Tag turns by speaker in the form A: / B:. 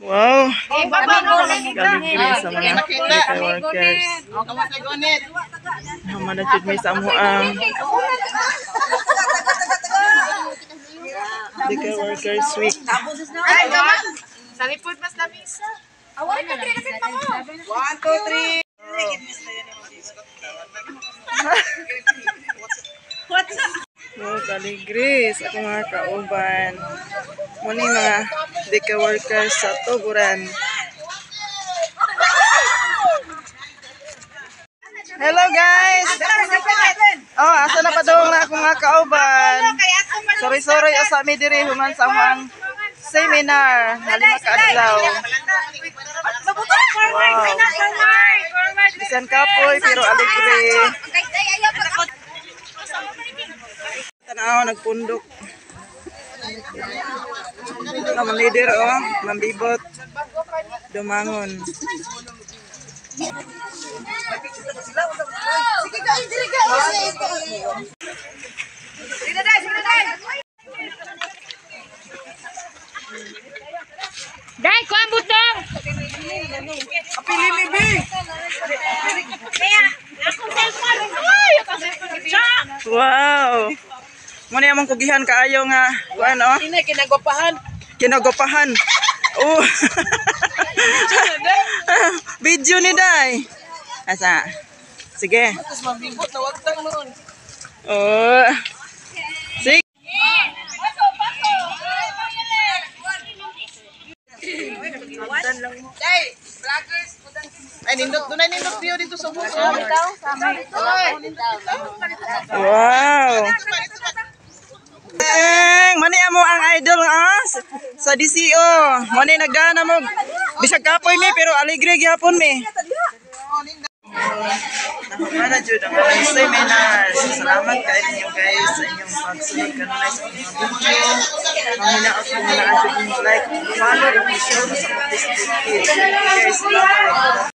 A: Wow. Kaligre sa mga daycare workers. Human na jud mi sa amoang Daycare Workers Week.
B: Sa lipod mas lamisa.
C: One, two, three.
A: Oh, kaligre sa akong mga kauban. Muni mga daycare workers sa Tuburan. Hello, guys! Oh, asa na padung na akong mga kauban? Sorry, sorry, usa mi diri human sa among seminar. Halima ka adlaw. Wow. Bisan kapoy pero alegre. Tanaw nagpundok. Ang leader oh, mambibot. Dumangon.
B: Dai, kuan butong.
C: Apili mi, B.
A: Wow. Muna among kugihan kaayo nga kuan oh.
C: Ina, kinagwapahan.
A: Kinagopahan. Oh. Video ni Day. Asa? Sige.
C: Tapos mambibot na wag tang noon.
A: Oh. Sige.
C: Day, vloggers. Ay, nindot. Doon ay nindot view dito sa buso. Oy.
A: Wow. Eng, mani amo ang idol ah, sa DCO. Mani nagana mo. Bisag kapoy mi pero alegre gyapon mi. Nahuman jud ang among seminar. So, salamat kay ninyo guys sa inyong pagsunod kanunay sa inyong video. Manghinaot ko nga naa jud like, follow, and share mo sa akong Facebook page. Thank you guys. Bye-bye.